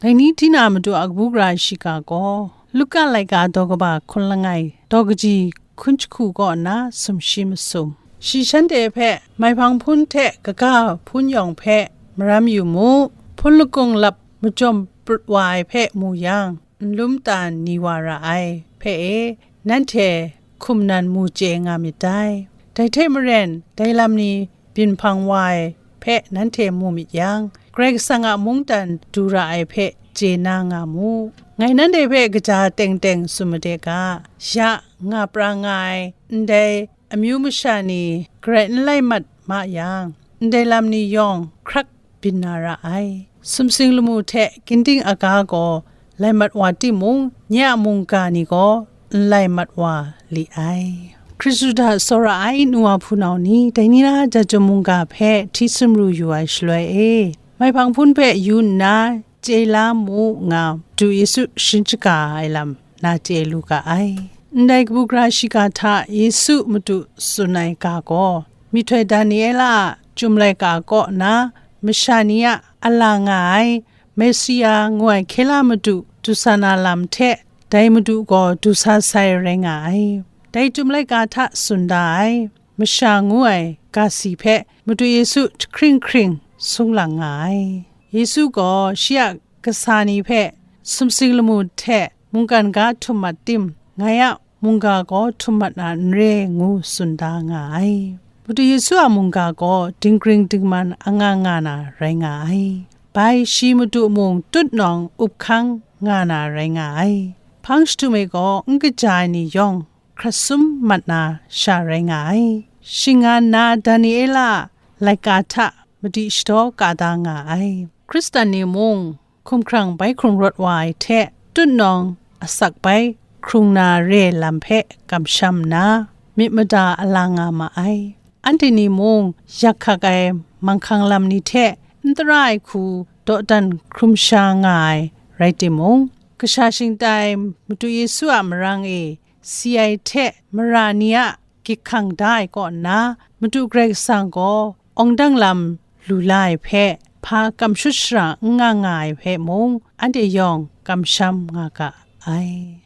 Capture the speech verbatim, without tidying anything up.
Dai ni Tina Madu a kabu gara shiga gaw, Luka laika daw kaba hkun langai, daw kaji hkun jahku kaw nna sumshi masum. Shi shanhte hpe maihpang hpun hte kaga hpun yawng hpe maram yu mu, hpun lakung lap majawm prut wa ai hpe mu yang, nlum tan ni wa ra ai hpe e, nanhte hkum nan mu chye nga myit dai. Dai hte maren, dai lam ni byin hpang wa ai hpe nanhte mu myit yang, Karai Kasang a mungdan du ra ai hpe chye na nga mu. Ngai nanhte hpe kaja teng teng tsun made ga, ya nga pra nga ai ndai amyu masha ni garai n lai mat ma yang, ndai lam ni yawng hkrak byin na ra ai. Sumsing lamu hte ginding aga gaw lai mat wa timung, nye a mungga ni gaw n lai mat wa li ai. Hkristu hta tsawra ai nu wa hpunau ni, dai ni na Jahtum mungga hpe hti sumru yu ai shaloi e, maihpang hpun hpe yu nna chye la mu nga, Madu Yesu sharin shaga ai lam na chye lu ga ai. Ndai kabu gara shiga hta Yesu Madu tsun ai ga gaw, myihtoi Daniela a Chyum laika kaw na masha ni a ala nga ai Mesia ngu ai hkye la Madu du sa na lam hte, dai Madu gaw du sa sai rai nga ai. Dai Chyum laika hta tsun da ai masha ngu ai ga si hpe Madu Yesu jahkring hkring sung lang nga ai. Yesu gaw shi a kasa ni hpe sumsing lamu hte mungkan ga htum mat tim, ngai a mungga gaw htum mat na n re, ngu tsun da nga ai. Madu Yesu a mungga gaw dinggring dingman anga nga na rai nga ai. Bai shi Madu mung tutnawng up hkang nga na rai nga ai. Hpang shadum e gaw n kaja ai ni yawng hkrat sum mat na sha rai nga ai. Shing nga nna Daniela a laika hta madi shadaw ka da nga ai. Hkristan ni mung hkumhkrang bai hkrung rawt wa ai hte, tutnawng asak bai hkrung na re lam hpe kamsham nna, myit mada ala nga ma ai. Anhte ni mung yak hkak ai manghkang lam ni hte n tara ai hku dawdan hkrum sha nga ai rai timung, kasha shingtai Madu Yesu a marang e si ai hte mara ni a gyit hkang da ai kaw nna, Madu Karai Kasang gaw awng dang lam lu la ai hpe, hpa kamshut shara n nga nga ai hpe mung, anhte yawng kamsham nga ga ai.